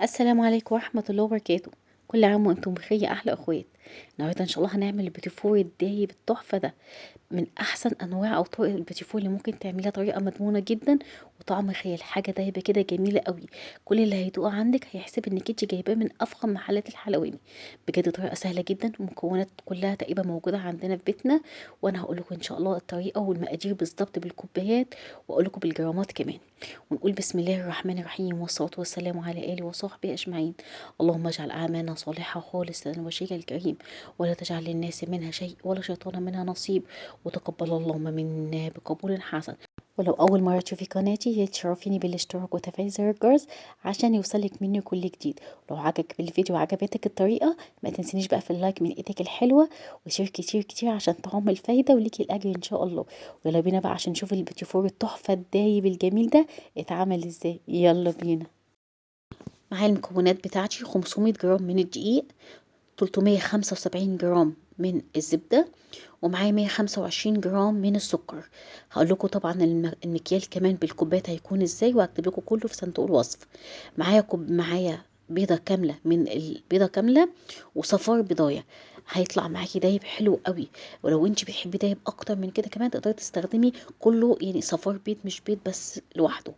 السلام عليكم ورحمة الله وبركاته. كل عام وانتم بخير يا احلى اخوات. النهارده ان شاء الله هنعمل البيتيفور الدايب التحفة ده، من احسن انواع او طرق البيتيفور اللي ممكن تعمليها، طريقة مضمونة جدا وطعم خيال، حاجة دايبة كده جميلة قوي. كل اللي هيدوقها عندك هيحسب انك انت جايباه من افخم محلات الحلواني. بجد طريقة سهلة جدا ومكونات كلها تقريبا موجودة عندنا في بيتنا، وانا هقول لكم ان شاء الله الطريقة والمقادير بالظبط بالكوبايات، واقول لكم بالجرامات كمان. ونقول بسم الله الرحمن الرحيم، والصلاة والسلام على آله وصحبه أجمعين. اللهم اجعل أعمالنا صالحة خالصة لوجهك الكريم، ولا تجعل للناس منها شيء ولا شيطان منها نصيب، وتقبل اللهم منا بقبول حسن. ولو أول مرة تشوفي قناتي تشرفيني بالاشتراك وتفعيل زر الجرس عشان يوصلك مني كل جديد. لو عجبك الفيديو وعجبتك الطريقة ما تنسينيش بقى في ال like من ايدك الحلوة، و share كتير كتير عشان تعم الفايدة وليكي الأجر إن شاء الله. ويلا بينا بقى عشان نشوف البيتيفور التحفة الدايب الجميل ده اتعمل ازاي. يلا بينا. معايا المكونات بتاعتي 500 جرام من الدقيق، 375 جرام من الزبدة، ومعايا 125 جرام من السكر. هقول لكم طبعا المكيال كمان بالكوبايات هيكون ازاي، وهكتب لكم كله في صندوق الوصف. معايا بيضة كاملة، من البيضة كاملة وصفار بيضاية، هيطلع معاكي دايب حلو قوي. ولو انت بتحبي دايب اكتر من كده كمان تقدري تستخدمي كله، يعني صفار بيض مش بيض بس لوحده.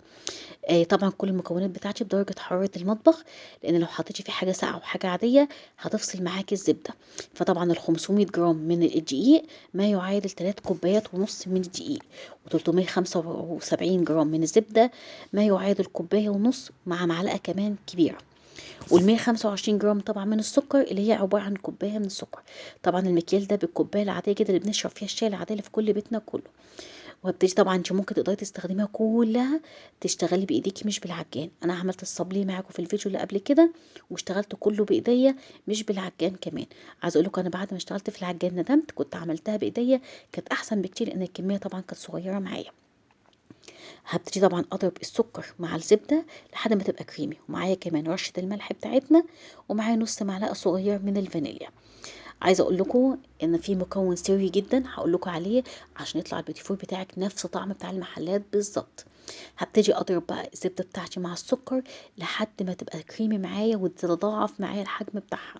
طبعا كل المكونات بتاعتي بدرجة حرارة المطبخ، لان لو حطيتي فيه حاجة ساقعة وحاجة عادية هتفصل معاكي الزبدة. فطبعا ال 500 جرام من الدقيق ما يعادل 3 كوبايات ونص من الدقيق، و 375 جرام من الزبدة ما يعادل كوباية ونص مع معلقة كمان كبيرة، وال 125 جرام طبعا من السكر اللي هي عبارة عن كوباية من السكر. طبعا المكيال ده بالكوباية العادية كده اللي بنشرب فيها الشاي العادية اللي في كل بيتنا كله. وهبتدي طبعا انت ممكن تقدري تستخدميها كلها، تشتغلي بايديكي مش بالعجان. انا عملت الصابليه معاكم في الفيديو اللي قبل كده واشتغلت كله بايديا مش بالعجان كمان. عايزه اقول لكم انا بعد ما اشتغلت في العجان ندمت، كنت عملتها بايديا كانت احسن بكتير، لان الكمية طبعا كانت صغيرة معايا. هبتدي طبعا اضرب السكر مع الزبدة لحد ما تبقى كريمي، ومعايا كمان رشه الملح بتاعتنا، ومعايا نص معلقه صغيرة من الفانيليا. عايزه اقول لكم ان في مكون سري جدا هقول لكم عليه عشان يطلع البيتيفور بتاعك نفس طعم بتاع المحلات بالظبط. هبتدي اضرب بقى الزبدة بتاعتي مع السكر لحد ما تبقى كريمي معايا وتتضاعف معايا الحجم بتاعها.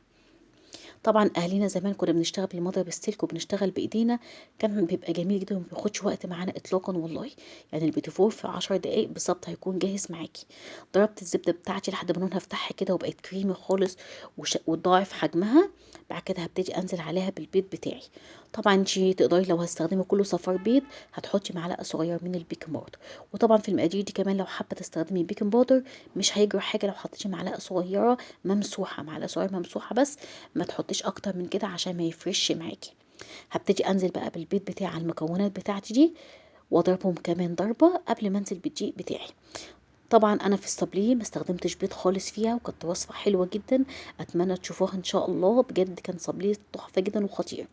طبعا اهالينا زمان كنا بنشتغل بالمضرب السلك وبنشتغل بايدينا، كان بيبقى جميل جدا وما بياخدش وقت معانا اطلاقا والله. يعني البيتيفور في 10 دقايق بالظبط هيكون جاهز معاكي. ضربت الزبدة بتاعتي لحد ما لونها فتح كده وبقت كريمي خالص وتضاعف حجمها. بعد كده هبتدي انزل عليها بالبيض بتاعي. طبعا انتي تقدري لو هتستخدمي كله صفار بيض هتحطي معلقه صغيرة من ال baking powder، وطبعا في المقادير دي كمان لو حابة تستخدمي baking powder مش هيجرى حاجة لو حطيتي معلقه صغيرة ممسوحة، معلقه صغيرة ممسوحة بس، ما تحطيش اكتر من كده عشان ما يفرش معاكي. هبتدي انزل بقى بالبيض بتاعي على المكونات بتاعتي دي، واضربهم كمان ضربه قبل ما انزل بالدقيق بتاعي. طبعا انا في الصابليه ما استخدمتش بيض خالص فيها، وكانت وصفه حلوة جدا اتمنى تشوفوها ان شاء الله. بجد كان صابليه تحفة جدا وخطير.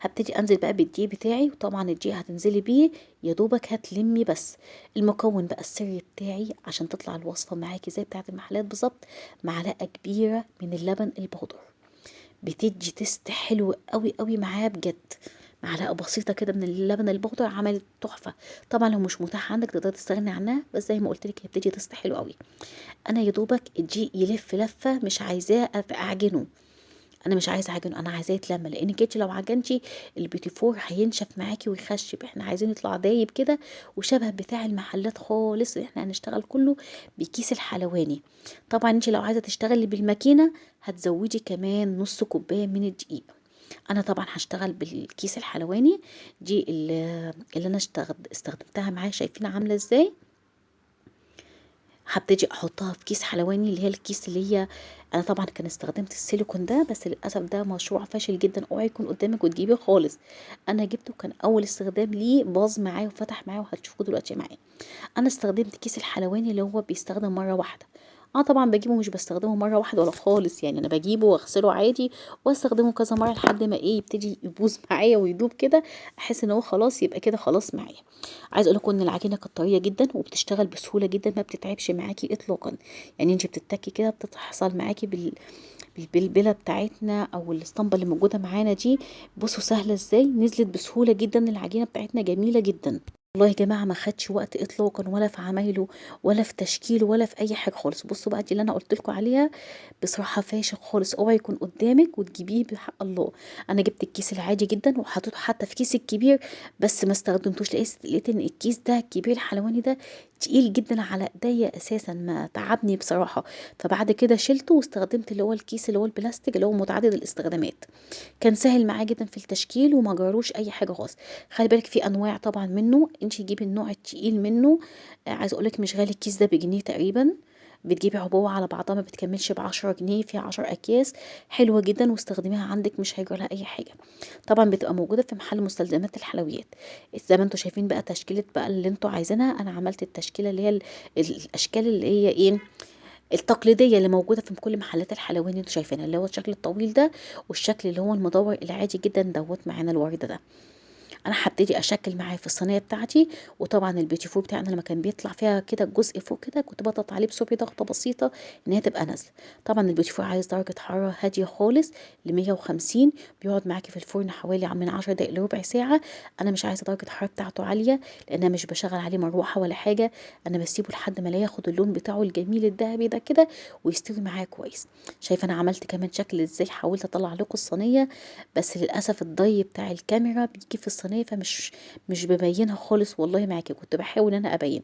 هبتدي انزل بقى بالدقيق بتاعي، وطبعا الدقيق هتنزلي بيه يا دوبك هتلمي بس. المكون بقى السري بتاعي عشان تطلع الوصفة معاكي زي بتاعه المحلات بالظبط، معلقه كبيرة من اللبن البودر، بتدي taste حلو قوي قوي معاها بجد. معلقه بسيطة كده من اللبن البودر عملت تحفة. طبعا لو مش متاح عندك تقدري تستغني عنها، بس زي ما قلت لك هي بتدي taste حلو قوي. انا يا دوبك الدقيق يلف لفه، مش عايزاه اعجنه، انا مش عايزه اعجنه، انا عايزاه يتلم، لان كده لو عجنتي البيتيفور هينشف معاكي ويخشب. احنا عايزين يطلع دايب كده وشبه بتاع المحلات خالص. احنا هنشتغل كله بكيس الحلواني. طبعا انت لو عايزه تشتغلي بالماكينه هتزودي كمان نص كوباية من الدقيق. انا طبعا هشتغل بالكيس الحلواني دي اللي انا استخدمتها معايا، شايفين عامله ازاي. هبتدي احطها في كيس حلواني اللي هي الكيس اللي هي انا طبعا كان استخدمت السيليكون ده، بس للاسف ده مشروع فاشل جدا، اوعي يكون قدامك وتجيبيه خالص. انا جبته كان اول استخدام ليه باظ معايا وفتح معايا، وهتشوفوه دلوقتي معايا. انا استخدمت كيس الحلواني اللي هو بيستخدم مرة واحدة. طبعا بجيبه مش بستخدمه مرة واحدة ولا خالص، يعني انا بجيبه واغسله عادي واستخدمه كذا مرة لحد ما يبتدي يبوظ معايا ويدوب كده، احس ان هو خلاص يبقى كده خلاص معايا. عايزه اقول لكم ان العجينة كانت طرية جدا وبتشتغل بسهولة جدا، ما بتتعبش معاكي اطلاقا. يعني انت بتتكي كده بتحصل معاكي بالبلبله بتاعتنا او الاسطمبه اللي موجودة معانا دي. بصوا سهلة ازاي، نزلت بسهولة جدا، العجينة بتاعتنا جميلة جدا. والله يا جماعة ما خدش وقت اطلاقا، ولا في عمايله ولا في تشكيله ولا في اي حاجة خالص. بصوا بقى دي اللي انا قلت لكم عليها بصراحة فاشل خالص، اوعي يكون قدامك وتجيبيه بحق الله. انا جبت الكيس العادي جدا وحطيته حتى في كيس الكبير، بس ما استخدمتوش، لقيت ان الكيس ده الكبير الحلواني ده تقيل جدا على ايديا اساسا، ما تعبني بصراحة. فبعد كده شلته واستخدمت اللي هو الكيس اللي هو البلاستيك اللي هو متعدد الاستخدامات، كان سهل معايا جدا في التشكيل وما جروش اي حاجة خالص. خلي بالك في انواع طبعا منه، انت جيبي النوع التقيل منه. عايز اقولك مش غالي، الكيس ده بجنيه تقريبا، بتجيبي عبوة على بعضها ما بتكملش ب10 جنيه، فيها 10 اكياس، حلوة جدا واستخدميها عندك مش هيجرى لها اي حاجة. طبعا بتبقى موجودة في محل مستلزمات الحلويات. زي ما انتوا شايفين بقى تشكيله بقى اللي انتوا عايزينها. انا عملت التشكيلة اللي هي الاشكال اللي هي ايه التقليدية اللي موجودة في كل محلات الحلواني اللي انتوا شايفينها، اللي هو الشكل الطويل ده والشكل اللي هو المدور العادي جدا دوت معانا الورده ده. انا هبتدي اشكل معاه في الصينية بتاعتي. وطبعا البيتي فور بتاعنا لما كان بيطلع فيها كده الجزء فوق كده كنت بضغط عليه بصبعي ضغطه بسيطة ان هي تبقى نازله. طبعا البيتي فور عايز درجه حرارة هادية خالص ل 150، بيقعد معاكي في الفرن حوالي من 10 دقائق لربع ساعة. انا مش عايزه درجه الحرارة بتاعته عالية لان انا مش بشغل عليه مروحة ولا حاجة، انا بسيبه لحد ما لا ياخد اللون بتاعه الجميل الذهبي ده كده ويستوي معايا كويس. شايفه انا عملت كمان شكل ازاي، حاولت اطلع لكم الصينية بس للاسف الضي بتاع الكاميرا بيجي في الصينية فمش مش ببينها خالص والله معاكي، كنت بحاول ان انا ابين.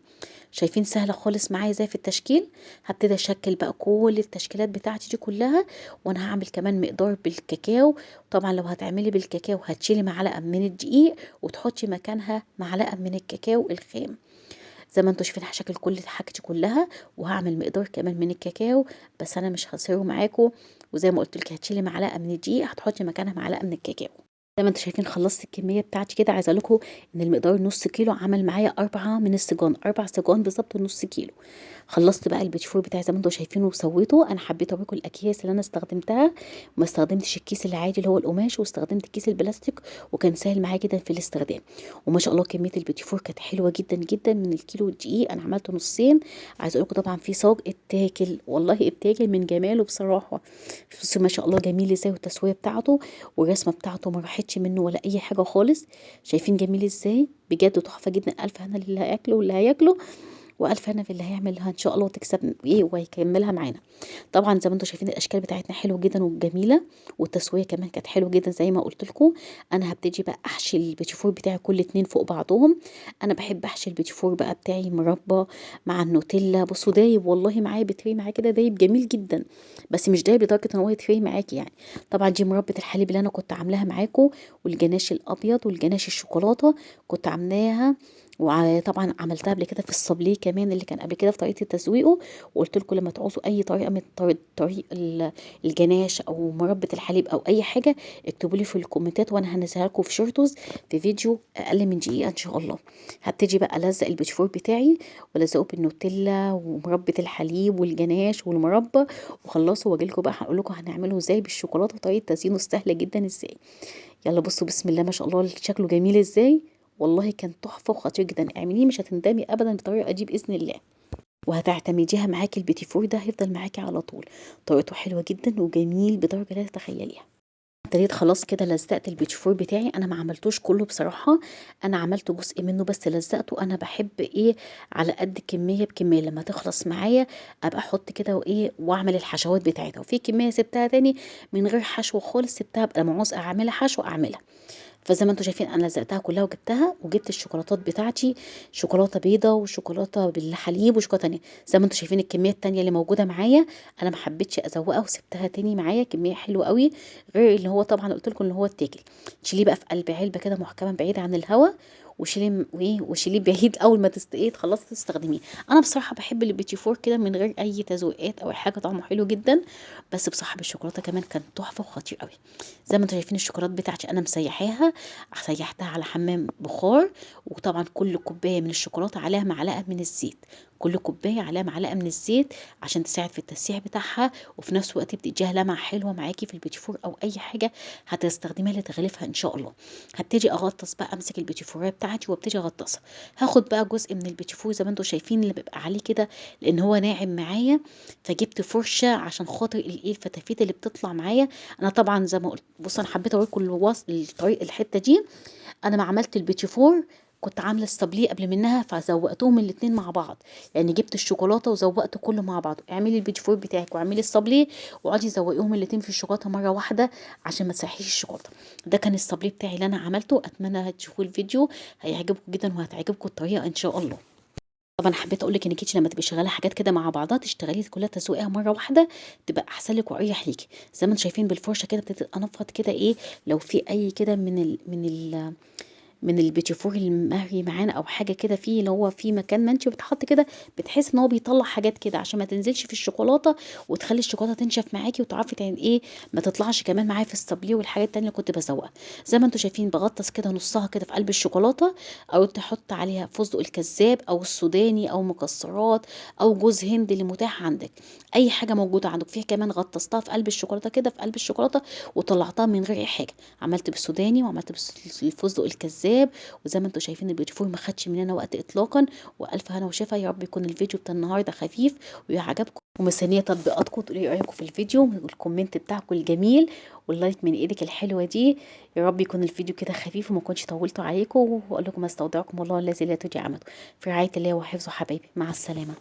شايفين سهلة خالص معايا ازاي في التشكيل. هبتدي اشكل بقى كل التشكيلات بتاعتي دي كلها، وانا هعمل كمان مقدار بالكاكاو. طبعا لو هتعملي بالكاكاو هتشيلي معلقه من الدقيق وتحطي مكانها معلقه من الكاكاو الخام. زي ما انتوا شايفين هشكل كل حاجتي كلها، وهعمل مقدار كمان من الكاكاو بس انا مش هصيره معاكم. وزي ما قلت لك هتشيلي معلقه من الدقيق هتحطي مكانها معلقه من الكاكاو. زي ما انتوا شايفين خلصت الكمية بتاعتي كده. عايزه اقول لكم ان المقدار نص كيلو عمل معايا 4 من السجان، 4 سجان بالظبط نص كيلو. خلصت بقى البيتي فور بتاعي زي ما انتوا شايفينه وسويته. انا حبيت اوريكم الاكياس اللي انا استخدمتها، ما استخدمتش الكيس العادي اللي هو القماش، واستخدمت الكيس البلاستيك وكان سهل معايا جدا في الاستخدام. وما شاء الله كمية البيتي فور كانت حلوة جدا جدا. من الكيلو الدقيق انا عملته نصين. عايزه اقول لكم طبعا في صاج اتاكل، والله اتاكل من جماله بصراحة. بصوا ما شاء الله جميل ازاي، والتسويه بتاعته والرسمه بتاعته ما راحتش منه ولا اي حاجة خالص. شايفين جميل ازاي، بجد تحفة جدا. الف هنا للي هياكله واللي هياكله، والف هنا في اللي هيعملها ان شاء الله وتكسب ايه وهيكملها معانا. طبعا زي ما انتم شايفين الاشكال بتاعتنا حلوة جدا وجميلة، والتسويه كمان كانت حلوة جدا زي ما قلت لكم. انا هبتدي بقى احشي البيتي فور بتاعي كل 2 فوق بعضهم. انا بحب احشي البيتي فور بقى بتاعي مربى مع النوتيلا. بصوا دايب والله معايا، بتري معايا كده دايب جميل جدا، بس مش دايب لدرجة ان هو يتري معاكي يعني. طبعا دي مربى الحليب اللي انا كنت عاملاها معاكم، والجناش الابيض والجناش الشوكولاتة كنت عاملاها، وطبعا عملتها قبل كده في الصابليه كمان اللي كان قبل كده في طريقه تسويقه. وقلت لكم لما تعوزوا اي طريقه من طريق الجناش او مربى الحليب او اي حاجة اكتبوا لي في الكومنتات وانا هنزلها لكم في shorts في فيديو اقل من دقيقة ان شاء الله. هبتدي بقى الزق البيتي فور بتاعي والزقه بالنوتيلا ومربى الحليب والجناش والمربى وخلصوا، واجي لكم بقى هقول لكم هنعمله ازاي بالشوكولاته وطريقه تزيينه السهلة جدا ازاي. يلا بصوا بسم الله ما شاء الله شكله جميل ازاي، والله كان تحفة وخطير جدا. اعمليه مش هتندمي ابدا بالطريقة دي باذن الله، وهتعتمديها معاكي. البيتي فور ده هيفضل معاكي على طول، طريقته حلوة جدا وجميل بدرجة لا تتخيليها. ابتديت خلاص كده لزقت البيتي فور بتاعي. انا ما عملتوش كله بصراحة، انا عملت جزء منه بس لزقته. انا بحب ايه على قد كمية بكمية، لما تخلص معايا ابقى احط كده وايه واعمل الحشوات بتاعتها. وفي كمية سبتها تاني من غير حشو خالص، سبتها ابقى لما عاوز اعملها حشو اعملها. فزي ما انتم شايفين انا لزقتها كلها وجبتها، وجبت الشوكولاتات بتاعتي، شوكولاتة بيضة وشوكولاته بالحليب وشوكولاته تانية. زي ما انتم شايفين الكمية التانية اللي موجودة معايا انا ما حبيتش ازوقها وسبتها تاني معايا، كمية حلوة قوي. غير اللي هو طبعا قلت لكم ان هو اتاكل. تشيليه بقى في قلب علبة كده محكمة بعيد عن الهواء، وشيليه وايه وشيليه بعيد اول ما ايه تخلصي تستخدميه. انا بصراحة بحب البيتي فور كده من غير اي تزويقات او حاجة، طعمه حلو جدا. بس بصراحة بالشوكولاته كمان كان تحفة وخطير قوي. زي ما انتم شايفين الشوكولاتة بتاعتي انا مسيحاها، سيحتها على حمام بخار. وطبعا كل كوباية من الشوكولاتة عليها معلقه من الزيت، كل كوباية عليها معلقه من الزيت عشان تساعد في التسييح بتاعها، وفي نفس الوقت بتديها لمعة حلوة معاكي في البيتي فور او اي حاجة هتستخدميها لتغليفها ان شاء الله. هبتدي اغطس بقى، امسك البيتي فور بتاعتي وابتدي اغطسها. هاخد بقى جزء من البيتي فور زي ما انتم شايفين اللي بيبقى عليه كده لان هو ناعم معايا، فجبت فرشه عشان خاطر الايه الفتافيت اللي بتطلع معايا. انا طبعا زي ما قلت بصوا انا حبيت اوريكم الطريق الحتة دي. انا ما عملت البيتي فور كنت عامله الصابليه قبل منها فزوقتهم الاتنين مع بعض، يعني جبت الشوكولاتة وزوقت كله مع بعض. اعملي البيتي فور بتاعك واعملي الصابليه واقعدي زوقيهم الاتنين في الشوكولاتة مرة واحدة عشان ما تسيحيش الشوكولاتة. ده كان الصابليه بتاعي اللي انا عملته. اتمنى تشوفوا الفيديو، هيعجبكم جدا وهتعجبكم الطريقة ان شاء الله. طبعا حبيت اقول لك انك انت لما تبقي شغالة حاجات كده مع بعضها تشتغلي كلها تسويقها مرة واحدة، تبقى احسن لك واريح ليكي. زي ما انتم شايفين بالفرشه كده ابتديت انفض كده ايه لو في اي كده من البيتيفور المهري معانا او حاجة كده فيه، اللي هو في مكان ما انت بتحط كده بتحس ان هو بيطلع حاجات كده عشان ما تنزلش في الشوكولاتة وتخلي الشوكولاتة تنشف معاكي وتعرفي يعني ايه ما تطلعش كمان معايا في الصابليه والحاجات التانية اللي كنت بسوقها. زي ما انتم شايفين بغطس كده نصها كده في قلب الشوكولاتة، او تحط عليها فستق الكذاب او السوداني او مكسرات او جوز هند اللي متاح عندك، اي حاجة موجودة عندك. فيها كمان غطستها في قلب الشوكولاتة كده في قلب الشوكولاتة وطلعتها من غير اي حاجة. عملت بالسوداني وعملت بالفستق الكذاب، وزي ما انتم شايفين البيتيفور ما خدش مننا وقت اطلاقا. والف هنا وشفا. يا رب يكون الفيديو بتاع النهارده خفيف ويعجبكم، ومستنيه تطبيقاتكم تقولي رايكم في الفيديو وال comment بتاعكم الجميل وال like من ايدك الحلوة دي. يا رب يكون الفيديو كده خفيف وما كنتش طولته عليكم، واقول لكم استودعكم الله الذي لا تضيع عمله، في رعاية الله وحفظه حبايبي. مع السلامة.